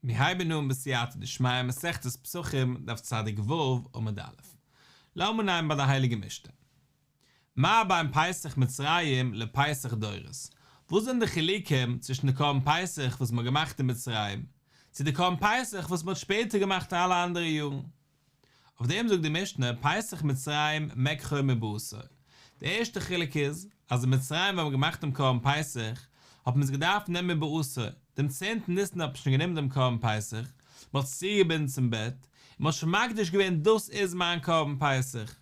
מיר הייבן אן בסייעתא דשמיא מסכת פסחים דף צדיק ו' עמוד א'. לאמיר אנהייבן ביי די הייליגע משנה. מה בין פסח מצרים לפסח דורות? וואס זענען די חילוקים צווישן די קרבן פסח וואס מ'האט געמאכט אין מצרים, צו די קרבן פסח וואס מ'האט שפעטער געמאכט אלע אנדערע יארן? אויף דעם זאגט די משנה פסח מצרים מקחו מבעשור. די ערשטע חילוק איז, אז אין מצרים ווען מ'האט געמאכט דעם קרבן פסח, האט מען עס געדארפט נעמען מבעשור, דעם צענטן ניסן האט מען שוין גענומען דעם קרבן פסח, מ'האט עס צוגעבינדן צום בעט, און מ'האט שוין מקדיש געווען דאס איז מיין קרבן פסח.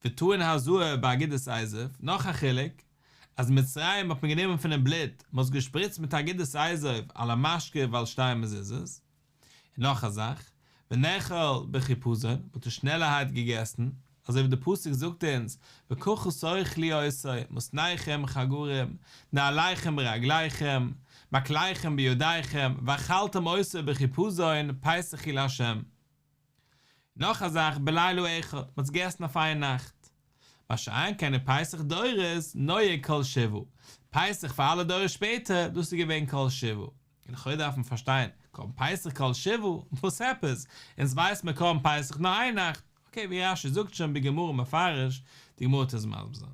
וטעון הזאה באגודת אזוב, נאך א חילוק, אז אין מצרים האט מען גענומען פונעם בלוט, מ'האט עס געשפריצט מיט אגודת אזוב על המשקוף ועל שתי המזוזות. און נאך א זאך, ונאכל בחיפזון, מ'האט עס שנעלערהייט געגעסן, אזוי ווי די פסוק זאגט אונז, וככה תאכלו אותו, מתניכם חגורים, נעליכם ברגליכם, מקלכם בידיכם, ואכלתם אותו בחיפזון, פסח הוא לה'. נאך א זאך, בלילה אחד, מ'האט עס געגעסן אויף איין נאכט. מה שאין כן אין פסח דורות, נוהג כל שבעה. פסח פאר אלע דורות שפעטער, דאס איז געווען כל שבעה. און לכאורה דארף מען פארשטיין, קרבן פסח כל שבעה? וואס עפעס? אונז ווייסט מען קרבן פסח נאר איין נאכט. אקעי, ווי רש"י זאגט שוין בגמרא מפרש, די גמרא וועט עס מסביר זיין.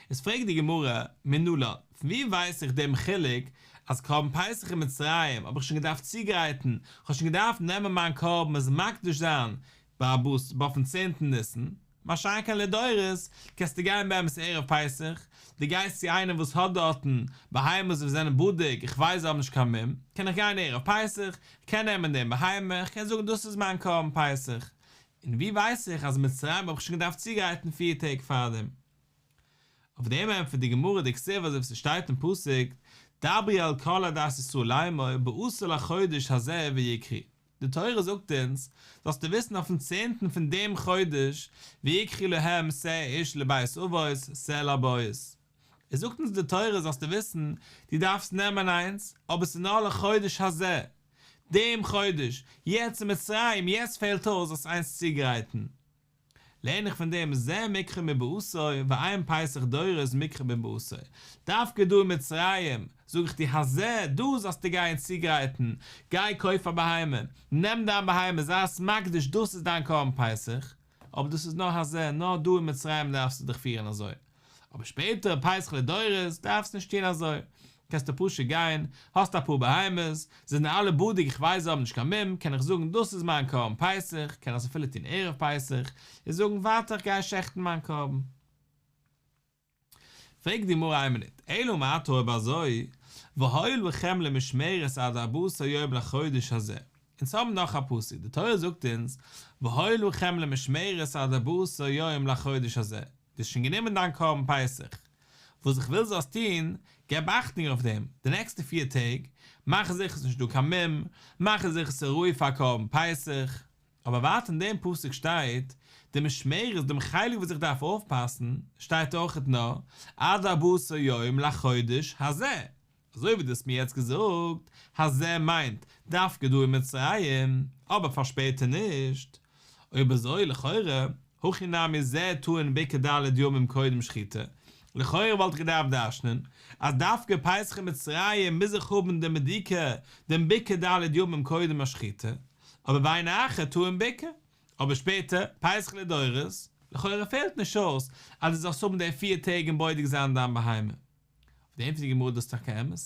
איז פרעגט די גמרא, מנלן, פון ווי ווייס איך דעם חילוק אז קרבן פסח אין מצרים האב איך שוין געדארפט צוגרייטן, כ'האב שוין געדארפט נעמען מיין קרבן עס מקדיש זיין אויפן צענטן ניסן, מה שאין כן לדורות, קענסטו גיין באמת ערב פסח, דו גייסט צו איינעם וואס האט דארטן בהמות וואס זענען בדוק, איך ווייס זיי האבן נישט קיין מום, קען איך גיין ערב פסח, כ'קען נעמען דעם בהמה, כ'קען זאגן דאס איז מיין קרבן פסח, און ווי ווייס איך אז אין מצרים האב איך שוין געדארפט צוגרייטן פיר טעג פארדעם? אויף דעם ענטפערט די גמרא דכתיב אזוי ווי ס'שטייט אין פסוק, דברו אל כל עדת ישראל לאמור בעשור לחודש הזה ויקחו, די תורה זאגט אונז, זאלסטו וויסן אויפן צענטן פון דעם חודש, ויקחו להם שה איש לבית אבות שה לבית. עס זאגט אונז די תורה זאלסטו וויסן, דו דארפסט נעמען איינס, אבער ס'איז נאר לחודש הזה, דעם חודש, יעצט אין מצרים, יעצט פעלט אויס זאלסט איינס צוגרייטן. לערן איך פון דעם זה מקחו מבעשור ואין פסח דורות מקחו מבעשור, דווקא דא אין מצרים זאג איך דיר הזה, דא זאלסטו גיין צוגרייטן, גיי קויף א בהמה, נעם דיין בהמה, זיי עס מקדיש, דאס איז דיין קרבן פסח, אבער דאס איז נאר הזה, נאר דא אין מצרים דארפסטו דיך פירן אזוי. אבער שפעטער פסח לדורות דארפסט נישט טון אזוי, קענסטו פשוט גיין, האסט אפאר בהמות, זיי זענען אלע בדוק איך ווייס זיי האבן נישט קיין מום, קען איך זאגן דאס איז מיין קרבן פסח, קען עס אפילו טון ערב פסח, און זאגן ווייטער איך גיי שעכטן מיין קרבן. פרעגט די גמרא איין מינוט, אלא מעתה אויב אזוי, והיה לכם למשמרת עד ארבעה עשר יום לחודש הזה, אונז האבן נאך א פסוק, די תורה זאגט אונז, והיה לכם למשמרת עד ארבעה עשר יום לחודש הזה, דו האסט שוין גענומען דיין קרבן פסח, וואס איך וויל זאלסט טון, געב אכטונג אויף דעם, די נעקסטע פיר טעג, מאך זיכער ס'איז נישט דא קיין מום, מאך זיכער ס'איז ראוי פאר קרבן פסח. אבער ווייטער אין דעם פסוק שטייט, די משמרת, דעם חלק וואס איך דארף אויפפאסן, שטייט אויכעט נאר, עד ארבעה עשר יום לחודש הזה. אזוי ווי דו האסט מיר יעצט געזאגט, הזה מיינט דווקא דא אין מצרים, אבער פאר שפעטער נישט. אויב אזוי לכאורה, הכי נמי זה טעון ביקור ד' ימים קודם שחיטה, לכאורה וואלט איך געדארפט דרש'נען אז דווקא פסח אין מצרים מוז איך האבן דעם בדיקה, דעם ביקור ד' ימים קודם השחיטה, אבער ואין אחר טעון ביקור, אבער שפעטער, פסח לדורות, לכאורה פעלט נישט אויס אז דו זאלסט האבן די פיר טעג און בודק זיין דיין בהמה. אויף דעם ענטפערט די גמרא דאס איז טאקע אמת.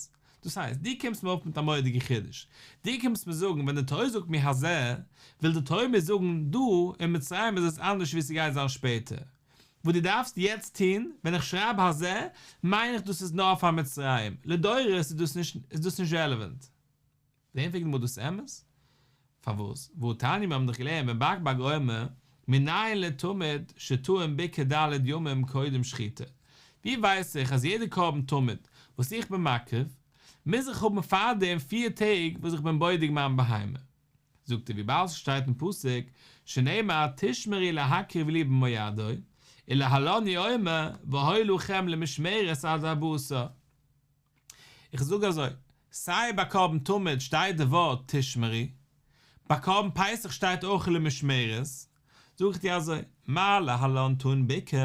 דאס הייסט, דו קומסט מיר אויף מיט א מורא'דיגע חידוש. דו קומסט מיר זאגן ווען די תורה זאגט מיר הזה, וויל די תורה מיר זאגן דא אין מצרים איז עס אנדערש ווי ס'גייט זיין שפעטער. וואס דו דארפסט יעצט טון, ווען איך שרייב הזה, מיין איך דאס איז נאר פאר מצרים, לדורות איז דאס נישט איז דאס נישט רעלעווענט. דעם פרעגט די גמרא דאס אמת? פארוואס? והתניא מיר האבן דאך געלערנט בן בג בג אומר מנין לתמיד שטעון ביקור ד' ימים קודם שחיטה, ווי ווייס איך אז יעדע קרבן תמיד וואס איך בין מקריב מוז איך האבן פארדעם פיר טעג וואס איך בין בודק מיין בהמה? זאגט ער וויבאלד ס'שטייט אין פסוק שנאמר תשמרו להקריב לי במועדו, ולהלן הוא אומר והיה לכם למשמרת עד ארבעה עשר. איך זאג אזוי, סיי ביי קרבן תמיד שטייט די ווארט תשמרו, ביי קרבן פסח שטייט אויך למשמרת, זאג איך דיר אזוי, מה להלן טעון ביקור,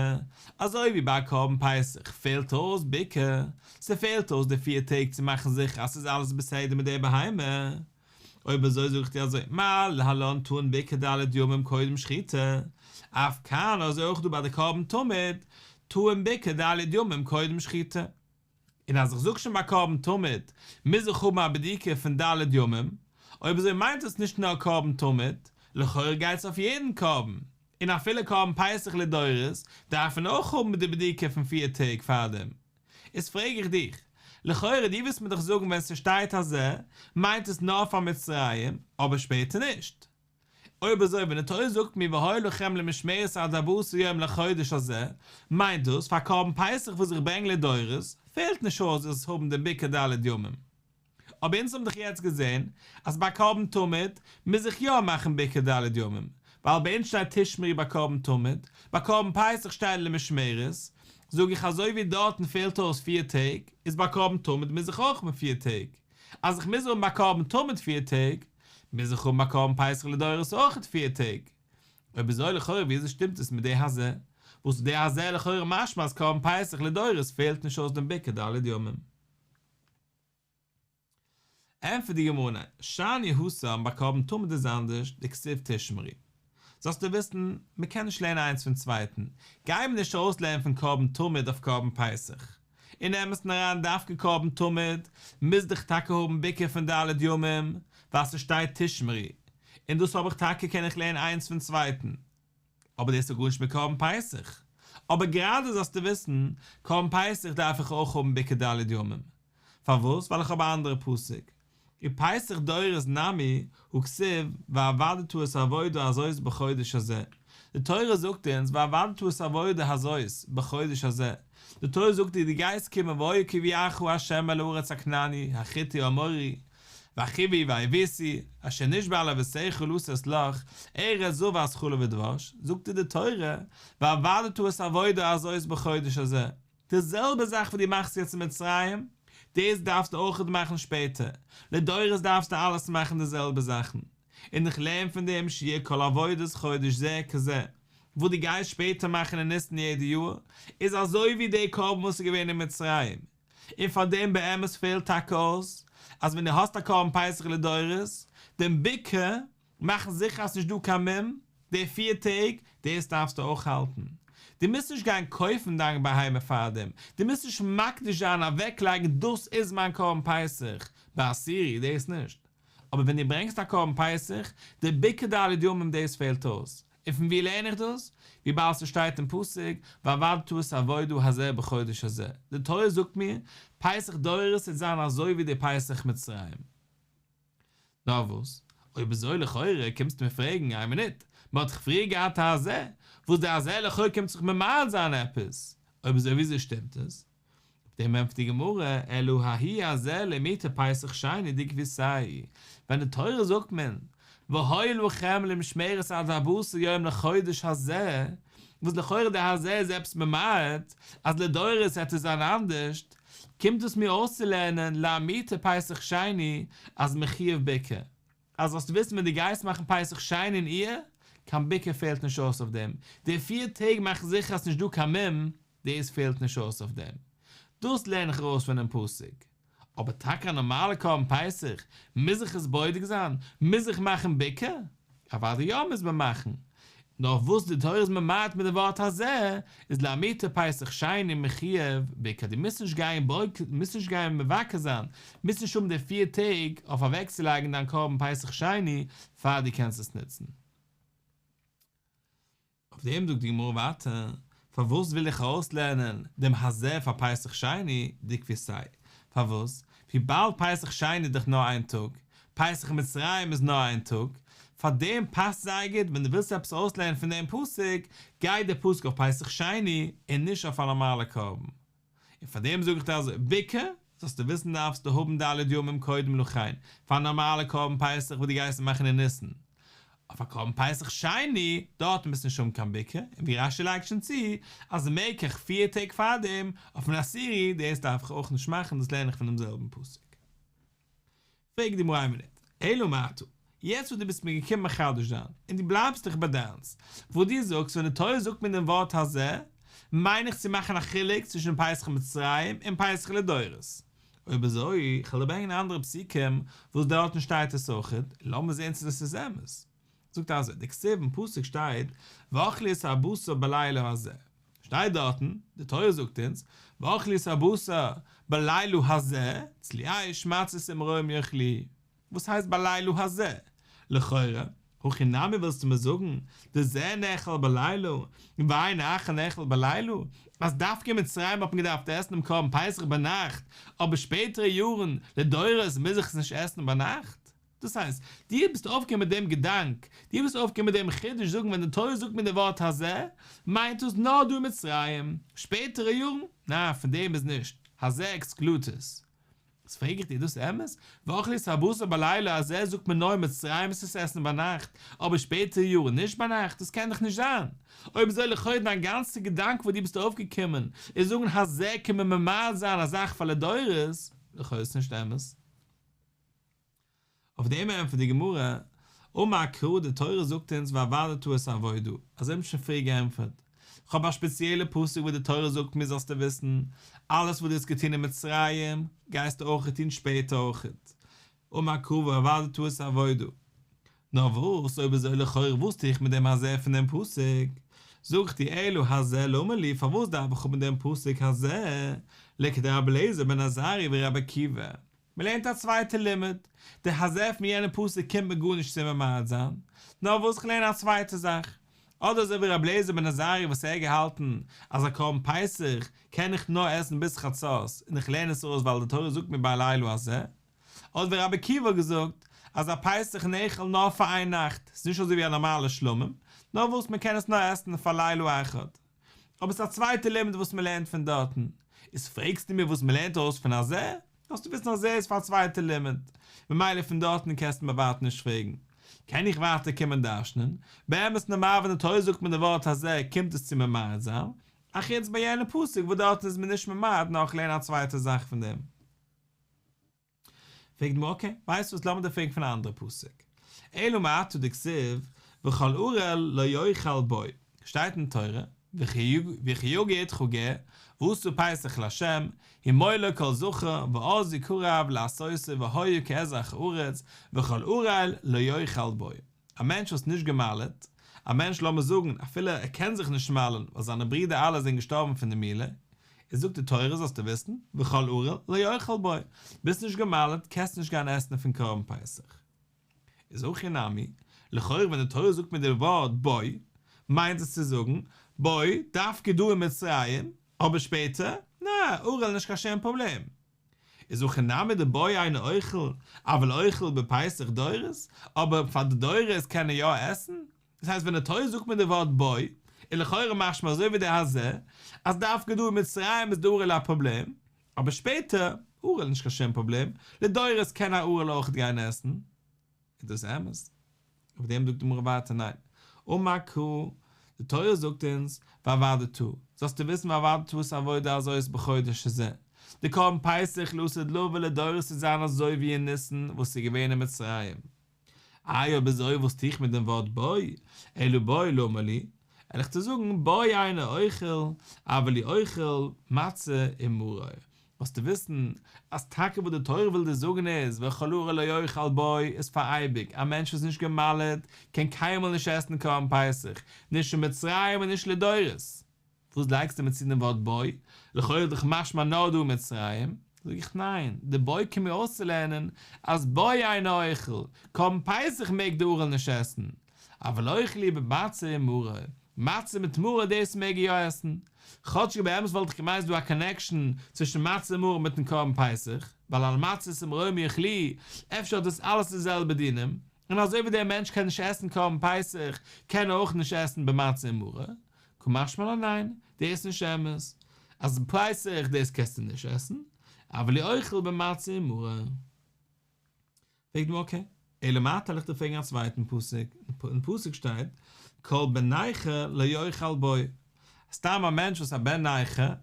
אזוי ווי ביי א קרבן פסח פעלט אויס ביקור, ס'פעלט אויס די פיר טעג צו מאכן זיכער אז ס'איז אלעס בסדר מיט די בהמה, אויב אזוי זאג איך דיר אזוי, מה להלן טעון ביקור ד' ימים קודם שחיטה, אף כאן אזוי אויך דא ביי די קרבן תמיד, טעון ביקור ד' ימים קודם שחיטה. און אז איך זאג שוין ביי קרבן תמיד מוז איך האבן א בדיקה פון ד' ימים, אויב אזוי מיינט עס נישט נאר קרבן תמיד, לכאורה גייט עס אויף יעדן קרבן, און אפילו קרבן פסח לדורות דארף מען אויך האבן די בדיקה פון פיר טעג פארדעם. איז פרעג איך דיך, לכאורה דו ווילסט מיר דאך זאגן ווען ס'שטייט הזה מיינט עס נאר פאר מצרים, אבער שפעטער נישט. אויב אזוי ווען די תורה זאגט מיר והיה לכם למשמרת עד ארבעה עשר יום לחודש הזה, מיינט דאס פאר קרבן פסח וואס איך ברענג לדורות, פעלט נישט אויס דאס האבן דעם ביקור ד' ימים. אבער אונז האבן דאך יעצט געזען אז ביי קרבן תמיד מוז איך יא מאכן ביקור ד' ימים, ווייל ביי אונז שטייט תשמרו ביי קרבן תמיד, ביי קרבן פסח שטייט למשמרת, זאג איך אזוי ווי דארטן פעלט אויס פיר טעג, איז ביי קרבן תמיד מוז איך אויך האבן פיר טעג, אז איך מוז האבן ביי קרבן תמיד פיר טעג, מוז איך האבן ביי קרבן פסח לדורות אויכעט פיר טעג. אויב אזוי לכאורה וויאזוי שטימט עס מיט די הזה? וואס די הזה לכאורה משמע אז קרבן פסח לדורות פעלט נישט אויס דעם ביקור ד' ימים. ענטפערט די גמרא ניין, שאני התם ביי קרבן תמיד איז אנדערש, דכתיב תשמרו. זאלסטו וויסן, מען קען נישט לערנען איינס פון צווייטן, גיי מיר נישט ארויסלערנען פון קרבן תמיד אויף קרבן פסח. אין אמת'ן אריין דווקא קרבן תמיד מוז דאך טאקע האבן ביקור פון ד' ימים, ווייל ס'שטייט תשמרו, און דאס האב איך טאקע קען איך לערנען איינס פון צווייטן. אבער דאס האט גארנישט מיט קרבן פסח. אבער גראדע זאלסטו וויסן, קרבן פסח דארף איך אויך האבן ביקור ד' ימים. פארוואס? ווייל איך האב א אנדערע פסוק. ופסח דורות נמי הא כתיב ועבדת את העבודה הזאת בחודש הזה. די תורה זאגט אונז ועבדת את העבודה הזאת בחודש הזה. די תורה זאגט דיר דו גייסט קומען והיה כי יביאך ה' אל הארץ הכנעני החתי האמורי והחוי והיבוסי אשר נשבע לאבותיך לתת לך ארץ זבת חלב ודבש, זאגט דיר די תורה ועבדת את העבודה הזאת בחודש הזה. די זעלבע זאך וואס דו מאכסט יעצט אין מצרים, דאס דארפסטו אויכעט מאכן שפעטער, לדורות דארפסטו אלעס מאכן די זעלבע זאכן, און איך לערן פון דעם שיהו כל עבודת חודש זה כזה, וואס דו גייסט שפעטער מאכן אין ניסן יעדע יאר, איז אזוי ווי די קרבן וואס איז געווען אין מצרים, און פאר דעם באמת פעלט טאקע אויס, אז ווען דו האסט א קרבן פסח לדורות, דעם ביקור, מאכן זיכער אז ס'נישט דא קיין מום, די פיר טעג, דאס דארפסטו אויך האלטן. דו מוזט נישט גיין קויפן דיין בהמה פארדעם, דו מוזט נישט מקדיש זיין אוועקלייגן דאס איז מיין קרבן פסח, בעשירי, דאס נישט. אבער ווען דו ברענגסט א קרבן פסח, די ביקור ד' ימים דאס פעלט אויס. און פון וואו לערן איך דאס? וויבאלד ס'שטייט אין פסוק ועבדת את העבודה הזה בחודש הזה. די תורה זאגט מיר, פסח דורות וועט זיין אזוי ווי די פסח מצרים. נאר וואס, אויב אזוי לכאורה קומסטו מיר פרעגן, איין מינוט, מען האט דאך פריער געהאט א הזה, וואס די הזה לכאורה קומט זיך ממעט זיין עפעס, אויב אזוי וויאזוי שטימט עס? אויף דעם ענטפערט די גמרא, אלא ההוא הזה למעוטי פסח שני דכוותיה, ווען די תורה זאגט מען, והיה לכם למשמרת עד ארבעה עשר יום לחודש הזה, וואס לכאורה די הזה איז עפעס ממעט, אז לדורות העט עס זיין אנדערשט, קומט דאס מיר אויסצולערנען לאמעוטי פסח שני אז מחויב ביקור, אז זאלסט וויסן ווען דו גייסט מאכן פסח שני אין אייר, קיין ביקור פעלט נישט אויס אויף דעם, די פיר טעג מאכן זיכער אז ס'נישט דא קיין מום, דאס פעלט נישט אויס אויף דעם. דאס לערן איך ארויס פונעם פסוק. אבער טאקע א נארמאלע קרבן פסח, מוז איך עס בודק זיין? מוז איך מאכן ביקור? אוודאי יא מוז מען מאכן. נאר וואס די תורה איז ממעט מיט די ווארט הזה, איז לאמעוטי פסח שני מחויב ביקור, דו מוזט נישט גיין בודק, מוזט נישט גיין מבקר זיין, מוזט נישט האבן די פיר טעג אויף אוועקצולייגן דיין קרבן פסח שני פאר דו קענסט עס נוצן. אויף דעם זאגט די גמרא ווייטער, פארוואס וויל איך ארויסלערנען דעם הזה פאר פסח שני, דכוותיה, פארוואס? וויבאלד פסח שני איז דאך נאר איין טאג, פסח מצרים איז נאר איין טאג, פאר דעם פאסט זייער גוט ווען דו ווילסט עפעס ארויסלערנען פון דעם פסוק, גייט דער פסוק אויף פסח שני און נישט אויף א נארמאלע קרבן. און פאר דעם זאג איך דיר אזוי, ביקור, זאלסטו וויסן דארפסטו האבן ד' ימים קודם לכן, פאר א נארמאלע קרבן פסח וואס דו גייסט מאכן אין ניסן. אויף א קרבן פסח שני, דארט מוזט נישט האבן קיין ביקור, און ווי רש"י לייגט שוין צו, אז מקח פיר טעג פארדעם, אויפן עשירי, דאס דארף איך אויך נישט מאכן, דאס לערן איך פונעם זעלבן פסוק. פרעגט די גמרא איין מינוט, אלא מעתה, יעצט וואס דו ביסט מיר געקומען מחדש זיין, און דו בלייבסט דיך ביי דיינס, וואס דו זאגסט ווען די תורה זאגט מיר דעם ווארט הזה, מיין איך צו מאכן א חילוק צווישן פסח מצרים און פסח לדורות. אויב אזוי, כ'וועל דיר ברענגען אנדערע פסוקים וואס דארטן שטייט עס אויכעט, לאמיר זען צו דאס איז אמת. זאגט אזוי, דכתיב אין פסוק שטייט ואכלו את הבשר בלילה הזה, שטייט דארטן, די תורה זאגט אונז, ואכלו את הבשר בלילה הזה, צלי אש מצות ומרורים יאכלוהו. וואס הייסט בלילה הזה? לכאורה, הכי נמי ווילסטו מיר זאגן, דזה נאכל בלילה, ואין אחר נאכל בלילה, אז דווקא אין מצרים האט מען געדארפט עסן דעם קרבן פסח ביינאכט, אבער שפעטערע יארן, לדורות, מוז איך עס נישט עסן ביינאכט? דאס הייסט, דו ביסט אויפגעקומען מיט דעם געדאנק, דו ביסט אויפגעקומען מיט דעם חידוש זאגן ווען די תורה זאגט מיר די ווארט הזה, מיינט דאס נאר דא אין מצרים, שפעטערע יארן, ניין פון דעם איז נישט, הזה עקסקלודט עס. איז פרעג איך דיר, איז דאס אמת? ואכלו את הבשר בלילה הזה זאגט מען נאר אין מצרים איז עס עסן ביינאכט, אבער שפעטערע יארן נישט ביינאכט, דאס קען דאך נישט זיין. אויב אזוי לכאו' דיין גאנצע געדאנק וואס דו ביסט אויפגעקומען איז זאגן הזה קען מען ממעט זיין א זאך פאר לדורות, לכאו' איז נישט אמת. אויף דעם ענטפערט די גמרא, אמר קרא די תורה זאגט אונז ועבדת את העבודה, אזוי האב איך שוין פריער געענטפערט, איך האב א שפעציעלע פסוק וואס די תורה זאגט מיר זאלסטו וויסן, אלעס וואס דו האסט געטון אין מצרים, גייסטו אויך טון שפעטער אויכעט, אמר קרא ועבדת את העבודה. נאר וואס אויב אזוי לכאורה וואס טו איך מיט דעם הזה פון דעם פסוק? זאג איך דיר אלא הזה למה לי פארוואס דארף איך האבן דעם פסוק הזה לכדרבי אליעזר בן עזריה ורבי עקיבא מען לערנט א צווייטע לימוד, די הזה פון יענע פסוק קומט מיר גארנישט צו ממעט זיין, נאר וואס כ'לערן א צווייטע זאך, אדער אזוי ווי רבי אליעזר בן עזריה וואס ער האט געהאלטן אז א קרבן פסח קען איך נאר עסן ביז חצות און איך לערן עס ארויס ווייל די תורה זאגט מיר בלילה הזה, אדער ווי רבי עקיבא האט געזאגט אז א פסח נאכל נאר פאר איין נאכט, ס'איז נישט אזוי ווי א נארמאלע שלמים, נאר וואס מען קען עס נאר עסן פאר לילה אחד. אבער ס'איז א צווייטע לימוד וואס מ'לערנט פון דארטן. איז פרעגסטו מיר וואס מ'לערנט ארויס פון הזה? זאלסטו וויסן אז הזה איז פאר א צווייטע לימוד. ממילא פון דארטן קענסטו מיר ווייטער נישט פרעגן. קען איך ווייטער קומען דרש'נען? באמת נארמאל ווען די תורה זאגט מיר די ווארט הזה קומט עס צו ממעט זיין, אחוץ ביי יענע פסוק וואס דארטן איז מען נישט ממעט נאר איך לערן א צווייטע זאך פון דעם. פרעגט די גמרא אקעי, ווייסט וואס לאמיר דיר פרעגן פון א אנדערע פסוק, אלא מעתה דכתיב וכל ערל לא יאכל בו, שטייט אין תורה, וכי יגור אתך גר, ועשה פסח לה', המול לו כל זכר, ואז יקרב לעשותו והיה כאזרח הארץ, וכל ערל לא יאכל בו. א מענטש וואס איז נישט גע'מל'ט, א מענטש לאמיר זאגן אפילו ער קען זיך נישט מל'ן ווייל זיינע ברידער אלע זענען געשטארבן פון די מילה, איז זאגט די תורה זאלסטו וויסן, וכל ערל לא יאכל בו, ביסט נישט גע'מל'ט קענסט נישט גיין עסן פון קרבן פסח. איז הכי נמי, לכאורה ווען די תורה זאגט מיר די ווארט בו, מיינט עס צו זאגן, בו, דווקא דא אין מצרים, אבער שפעטער, נע, ערל נישט קיין שום פראבלעם. איז הכי נמי דבו אינו אוכל, אבל אוכל בפסח דורות, אבער פאר די דורות קען ער יא עסן? דאס הייסט ווען די תורה זאגט מיר די ווארט בו, איז לכאורה משמע אזוי ווי די הזה, אז דווקא דא אין מצרים איז די ערל א פראבלעם, אבער שפעטער, ערל נישט קיין שום פראבלעם, לדורות קען א ערל אויכעט גיין עסן. איז דאס אמת? אויף דעם זאגט די גמרא ווייטער ניין. אמר קרא, די תורה זאגט אונז, ועבדת, זאלסטו וויסן ועבדת את העבודה הזאת בחודש הזה, די קרבן פסח לעתיד לבא לדורות וועט זיין אזוי ווי אין ניסן וואס איז געווען אין מצרים. איי אויב אזוי וואס טו איך מיט דעם ווארט בו, אלא בו למה לי, וועל איך דיר זאגן בו אינו אוכל, אבל הוא אוכל מצה ומרור. זאלסטו וויסן אז טאקע וואס די תורה וויל דיר זאגן איז וכל ערל לא יאכל בו איז פאר אייביג, א מענטש וואס איז נישט גע'מל'ט קען קיינמאל נישט עסן קרבן פסח, נישט אין מצרים און נישט לדורות. וואס לייגסטו מיר צו דעם ווארט בו? לכאורה איז דאך משמע נאר דא אין מצרים. זאג איך ניין, די בו קומט מיר אויסצולערנען אז בו אינו אוכל, קרבן פסח מעג די ערל נישט עסן, אבל אוכל הוא במצה ומרור, מצה מיט מרור דאס מעג ער יא עסן, כאטשיג באמת וואלט איך געמיינט ס'דא א קאנעקשאן צווישן מצה און מרור מיטן קרבן פסח, ווייל על מצות ומרורים יאכלוהו, אפשר האט דאס אלעס די זעלבע דינים, און אזוי ווי דער מענטש קען נישט עסן קרבן פסח קען ער אויך נישט עסן במצה און מרור, קא משמע לן ניין, דאס איז נישט אמת, אז פסח דאס קענסטו נישט עסן, אבל הוא אוכל במצה ומרור. פרעגט די גמרא אקעי, אלא מעתה וועל איך דיר פרעגן א צווייטן פסוק, אין פסוק שטייט כל בן נכר לא יאכל בו, סתם א מענטש וואס איז א בן נכר,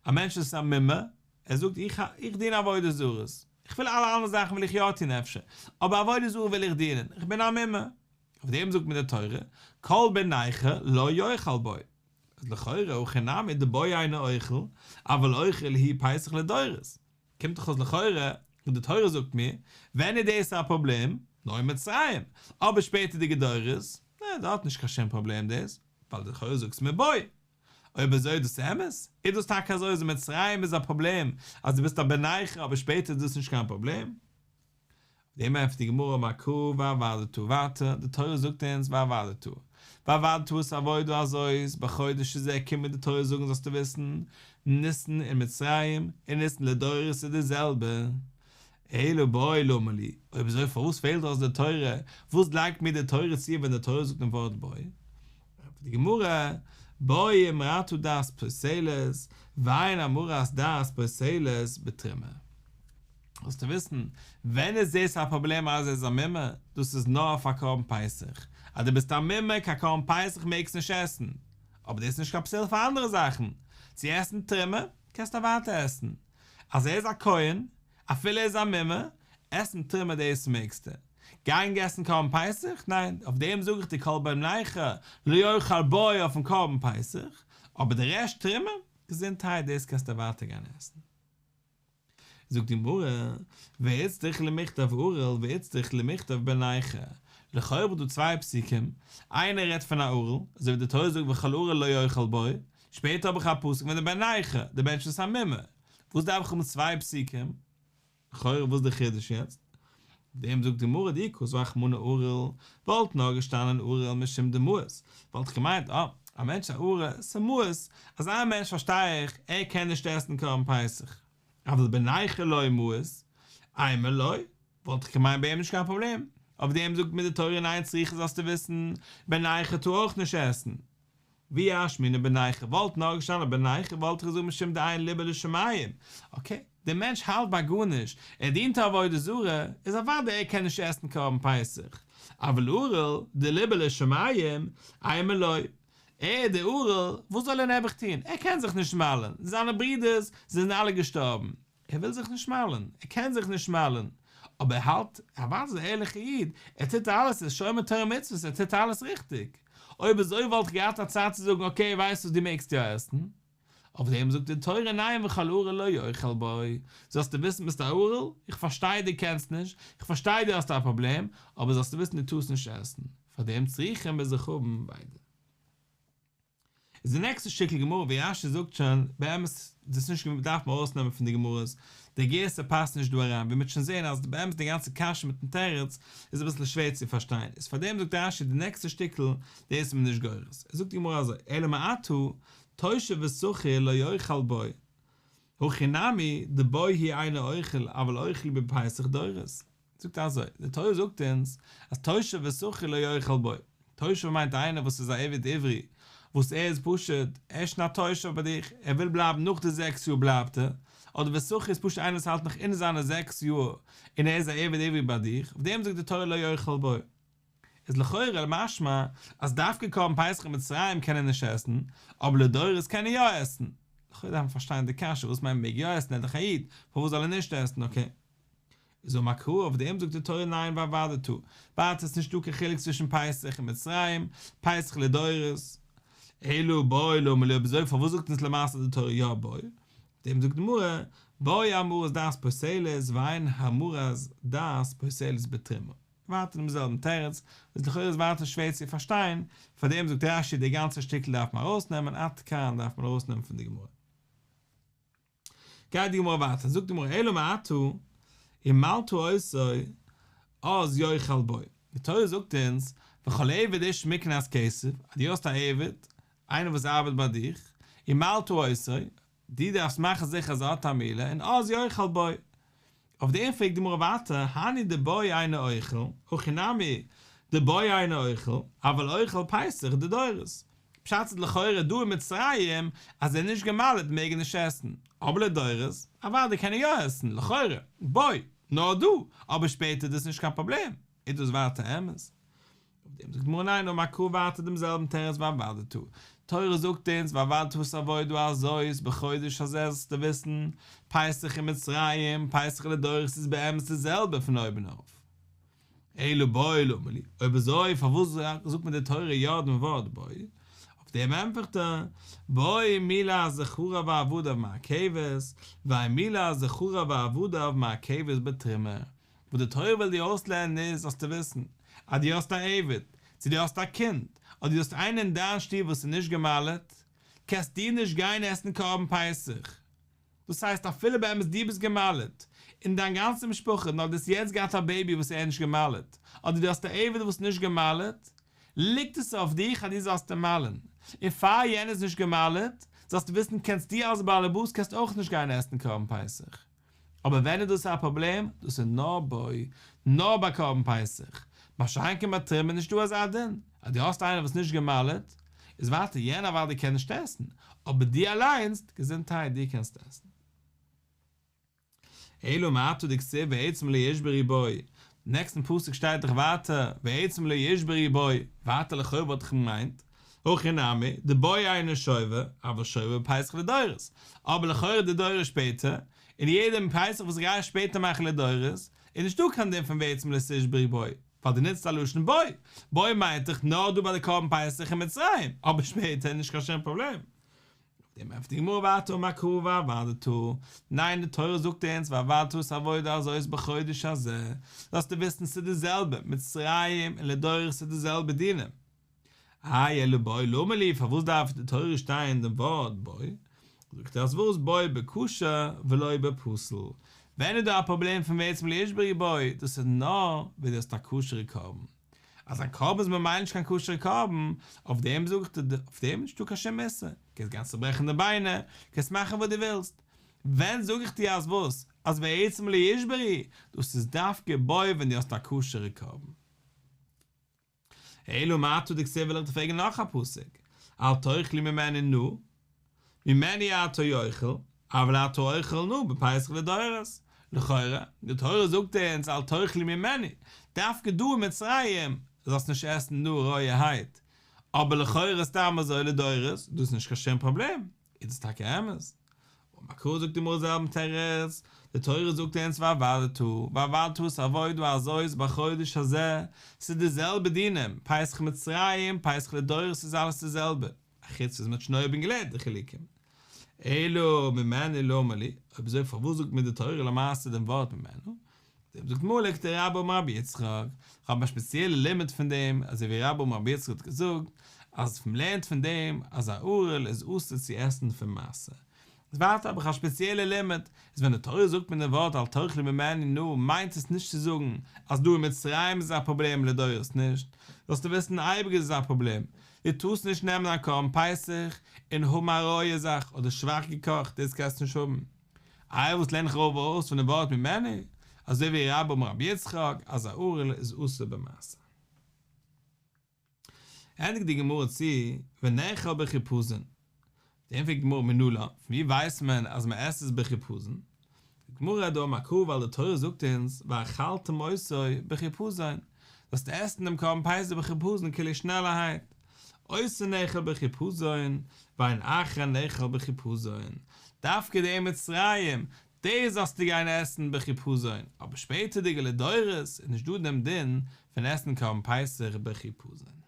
א מענטש וואס איז א מומר, ער זאגט איך איך דין עבודה זרות, איך וויל אלע אנדערע זאכן וויל איך יא טון אפשר, אבער עבודה זרה וויל איך דינען, איך בין א מומר. אויף דעם זאגט מיר די תורה, כל בן נכר לא יאכל בו. איז לכאורה הכא נמי דבו אינו אוכל, אבל אוכל הוא פסח לדורות. קומט דאך אויס לכאורה, וואס די תורה זאגט מיר, ווען איז דאס א פראבלעם? נאר אין מצרים, אבער שפעטערדיגע דורות, נע, דארט נישט קיין שום פראבלעם דאס, ווייל לכאורה זאגסט מיר בו. אויב אזוי איז דאס אמת? איז דאס טאקע אזוי אז אין מצרים איז א פראבלעם אז דו ביסט א בן נכר אבער שפעטער איז דאס נישט קיין פראבלעם? אויף דעם ענטפערט די גמרא אמר קרא והעבדת, ווייטער, די תורה זאגט אונז והעבדת, והעבדת את העבודה הזאת בחודש הזה קומט מיר די תורה זאגן זאלסטו וויסן, ניסן אין מצרים און ניסן לדורות איז די זעלבע, אלא בו למה לי, אויב אזוי פארוואס פעלט אויס די תורה, וואס לייגט מיר די תורה צו ווען די תורה זאגט דעם ווארט בו? ענטפערט די גמרא, בו המרת דת פוסלת, ואין המרת דת פוסלת בתרומה. זאלסטו וויסן, ווען איז דאס א פראבלעם אז ער איז א מומר? דאס איז נאר אויף א קרבן פסח. אז דו ביסט א מומר, קיין קרבן פסח מעגסט נישט עסן. אבער דאס איז נישט קיין פסול פאר אנדערע זאכן. צו עסן תרומה, קענסטו ווייטער עסן. אז ער איז א כהן, אפילו ער איז א מומר, עסן תרומה דאס מעגסטו. גיין עסן קרבן פסח? ניין, אויף דעם זאג איך דיר כל בן נכר לא יאכל בו אויפן קרבן פסח, אבער די רעשט תרומה, געזונטהייט דאס קענסטו ווייטער גיין עסן. זאגט די גמרא, ואיצטריך למיכתב ערל ואיצטריך למיכתב בן נכר, לכאורה האב איך דא צוויי פסוקים, איינער רעדט פון א ערל, אזוי ווי די תורה זאגט וכל ערל לא יאכל בו, שפעטער האב איך א פסוק פון די בן נכר, די מענטש וואס איז א מומר, וואס דארף איך האבן צוויי פסוקים? לכאורה וואס איז די חידוש יעצט? אויף דעם זאגט די גמרא דאי כתב רחמנא ערל, וואלט נאר געשטאנען ערל משום דמאיס, וואלט איך געמיינט אה, א מענטש א ערל, ס'מאוס, אזא מענטש פארשטיי איך, ער קען נישט עסן קרבן פסח. אבל בן נכר לא מאיס, אימא לא, וואלט איך געמיינט ביי אים נישט קיין פראבלעם, אויף דעם זאגט מיר די תורה ניין צריכא זאלסטו וויסן, בן נכר טאר אויך נישט עסן. ואי אשמעינן בן נכר וואלט נאר געשטאנען בן נכר וואלט איך געזאגט משום דאין ליבו לשמים, אקעי, דער מענטש האלט ביי גארנישט, ער דינט א עבודה זרה, איז אוודאי ער קען נישט עסן קרבן פסח, אבל ערל דליבו לשמים, אימא לא, ער דער ערל, וואס זאל ער נעבעך טון, ער קען זיך נישט מל'ן, זיינע ברידערס זענען אלע געשטארבן, ער וויל זיך נישט מל'ן, ער קען זיך נישט מל'ן, אבער ער האלט, אוודאי איז ער א ערליכער איד, ער טוט אלעס, ער איז שומר תורה ומצוות, ער טוט אלעס ריכטיג. אויב אזוי וואלט איך געהאט א צד צו זאגן אקעי ווייסט וואס דו מעגסט יא עסן. אויף דעם זאגט די תורה ניין וכל ערל לא יאכל בו, זאלסטו וויסן ביסט א ערל, איך פארשטיי דו קענסט נישט, איך פארשטיי דו האסט א פראבלעם, אבער זאלסטו וויסן דו טארסט נישט עסן, פאר דעם צריכא מוז איך האבן ביידע. איז די נעקסטע שטיקל גמרא ווי רש"י זאגט שוין, באמת דאס נישט דארף מען ארויסנעמען פון די גמרות, די גירסא פאסט נישט דא אריין, ווי מ'וועט שוין זען אז באמת די גאנצע קשיא מיטן תירוץ איז אביסל שווער צו פארשטיין, איז פארדעם זאגט רש"י די נעקסטע שטיקל דאס איז מען נישט גורס, זאגט די גמרא אזוי, אלא מעתה, תושב ושכיר לא יאכל בו, הכי נמי, דבו הוא אינו אוכל אבל אוכל הוא בפסח דורות. זאגט אזוי, די תורה זאגט אונז אז תושב ושכיר לא יאכל בו, תושב מיינט איינער וואס איז א עבד עברי, וואס ער איז פשוט, ער איז שוין א תושב ביי דיך, ער וויל בלייבן נאך די זעקס יאר בלייבט ער, אדער ושכיר איז פשוט איינער וואס האלט נאך אין זיינע זעקס יאר און ער איז א עבד עברי ביי דיך, אויף דעם זאגט די תורה לא יאכל בו. איז לכאורה משמע אז דווקא קרבן פסח אין מצרים קען ער נישט עסן, אבער לדורות קען ער יא עסן. לכאורה דארף מען פארשטיין די קשיא, וואס מיינט מעג יא עסן, ער איז דאך א איד, פארוואס זאל ער נישט עסן, אקעי. איז אמר קרא אויף דעם זאגט די תורה ניין והעבדת, ווייטער איז נישטא קיין חילוק צווישן פסח און מצרים, פסח לדורות, אלא בו למה לי אויב אזוי פארוואס זאגט אונז למעשה די תורה יא בו, אויף דעם זאגט די גמרא, בו המרת דת פוסלת ואין המרת דת פוסלת בתרומה. ווייטער דעם זעלבן תירוץ, וואס לכאורה איז ווייטער שווער צו פארשטיין, פאר דעם זאגט רש"י די גאנצע שטיקל דארף מען ארויסנעמען, עד כאן דארף מען ארויסנעמען פון די גמרא. גייט די גמרא ווייטער, זאגט די גמרא אלא מעתה ומלתה אותו אז יאכל בו, די תורה זאגט אונז וכל עבד איש מקנת כסף, אז דו האסט א עבד, איינער וואס ארבעט ביי דיך, ומלתה אותו, דו דארפסט מאכן זיכער אז ער האט א מילה, און אז יאכל בו. אויף דעם פרעגט די גמרא ווייטער, הני דבו אינו אוכל, הכי נמי, דבו אינו אוכל, אבל אוכל פסח דדורות. פשט איז לכאורה דא אין מצרים אז ער איז נישט גע'מל'ט מעג ער נישט עסן, אבער לדורות, אוודאי קען ער יא עסן, לכאורה, בו, נאר דא, אבער שפעטער איז דאס נישט קיין פראבלעם, איז דאס ווייטער אמת? אויף דעם זאגט די גמרא ניין אמר קרא ווייטער דעם זעלבן תירוץ והעבדת, תורה זאגט אונז והעבדת את העבודה הזאת בחודש הזה זאלסטו וויסן, פסח אין מצרים, פסח לדורות איז באמת די זעלבע פון אויבן אויף. אלא בו למה לי, אויב אזוי פארוואס זאגט מיר די תורה יא דעם ווארט בו? אויף דעם ענטפערט ער, בו מילת זכריו ועבדיו מעכבת, ואין מילת זכריו ועבדיו מעכבת בתרומה. וואס די תורה וויל דיר אויסלערנען איז, זאלסטו וויסן, אז דו האסט א עבד, צו דו האסט א קינד, אדער דו האסט איינער אין דיין שטוב וואס איז נישט גע'מל'ט, קענסטו נישט גיין עסן קרבן פסח. דאס הייסט אפילו באמת דו ביסט גע'מל'ט, און דיין גאנצע משפחה, נאר דו האסט יעצט געהאט א בעיבי וואס ער איז נישט גע'מל'ט, אדער דו האסט א עבד וואס איז נישט גע'מל'ט, ליגט עס אויף דיך אז דו זאלסט אים מל'ן, און פאר יענער איז נישט גע'מל'ט, זאלסטו וויסן קענסט דו אלס בעל הבית קענסט אויך נישט גיין עסן קרבן פסח. אבער ווען איז דאס א פראבלעם? דאס איז נאר בו, נאר ביי קרבן פסח, מה שאין כן ביי תרומה איז נישטא אזא דין, אז דו האסט איינער וואס נישט גע'מל'ט, איז ווייטער יענער אוודאי קען נישט עסן, אבער דו אליינס, געזונטהייט, דו קענסט עסן. אלא מעתה דכתיב ועצם לא ישברו בו, נעקסטן פסוק שטייט דאך ווייטער ועצם לא ישברו בו, ווייטער לכאו' וואלט איך געמיינט, הכי נמי, דבו אינו שובר, אבל שובר בפסח לדורות, אבער לכאורה די דורות שפעטער, און יעדעם פסח וואס איך גיי שפעטער מאכן לדורות, איז נישטא קיין דין פון ועצם לא תשברו בו, ווייל דו נוצט א לשון בו, בו מיינט דאך נאר דא ביי די קרבן פסח אין מצרים, אבער שפעטער איז נישט קיין שום פראבלעם. אויף דעם ענטפערט די גמרא ווייטער אמר קרא והעבדת, ניין די תורה זאגט אונז והעבדת את העבודה הזאת בחודש הזה, זאלסטו וויסן ס'איז די זעלבע, מצרים און לדורות איז די זעלבע דינים. איי אלא בו למה לי פארוואס דארף די תורה שטיין דעם ווארט בו? זאגט ער אז וואס בו בכשר ולא בפסול, ווען איז דא א פראבלעם פון ועצם לא ישברו בו, דאס איז נאר ווען דו האסט א כשר'ע קרבן, אז א קרבן איז ממילא נישט קיין כשר'ע קרבן, אויף דעם זאגט ער, אויף דעם איז נישטא קיין שום איסור, קענסט גיין צוברעכן די ביינער, קענסט מאכן וואס דו ווילסט, ווען זאג איך דיר אז וואס? אז ועצם לא ישברו, דאס איז דווקא בו ווען דו האסט א כשר'ע קרבן. אלא מעתה דכתיב וויל איך דיר פרעגן נאך א פסוק, אל תאכלו ממנו נא, ממנו אתה אוכל, אבל אתה אוכל נא בפסח לדורות, לכאורה, די תורה זאגט אונז אל תאכלו ממנו, דווקא דא אין מצרים זאלסט נישט עסן נא רויערהייט, אבער לכאורה סתם אזוי לדורות, דאס איז נישט קיין שום פראבלעם, איז דאס טאקע אמת? אמר קרא זאגט די גמרא זעלבן תירוץ, די תורה זאגט אונז והעבדת, והעבדת את העבודה הזאת בחודש הזה, ס'איז די זעלבע דינים, פסח מצרים, פסח לדורות איז אלעס די זעלבע, אחוץ וואס מ'האט שוין אויבן געלערנט די חילוקים. אלא ממנו למה לי, אויב אזוי פארוואס זאגט מיר די תורה למעשה דעם ווארט ממנו? דעם זאגט די גמרא לכדרבה אמר רבי יצחק, כ'האב א שפעציעלע לימוד פון דעם, אזוי ווי רבה אמר רבי יצחק האט געזאגט, אז מ'לערנט פון דעם אז א ערל איז אסור צו עסן פון מעשר. איז ווייטער האב איך א שפעציעלע לימוד, איז ווען די תורה זאגט מיר דעם ווארט אל תאכלו ממנו נא מיינט עס נישט צו זאגן אז דא אין מצרים איז עס א פראבלעם לדורות נישט, זאלסטו וויסן אייביג איז עס א פראבלעם, דו טארסט נישט נעמען א קרבן פסח און האבן א רויע זאך אדער שוואך געקאכט דאס קענסטו נישט האבן. איי וואס לערן איך ארויס פון דעם ווארט ממנו, אזוי ווי רבה אמר רבי יצחק אז א ערל איז אסור במעשר. ענדיגט די גמרא צו ונאכל בחיפזון. דעם פרעגט די גמרא מנלן, פון ווי ווייסט מען אז מען עסט עס בחיפזון? די גמרא דאמר קרא ווייל די תורה זאגט אונז ואכלתם אותו בחיפזון, זאלסט עסן דעם קרבן פסח בחיפזון כאילו שנעלערהייט, אותו נאכל בחיפזון, ואין אחר נאכל בחיפזון, דווקא די מצרים, דאס זאלסטו גיין עסן בחיפזון, אבער שפעטערדיגע לדורות איז נישט דא דעם דין פון עסן קרבן פסח בחיפזון.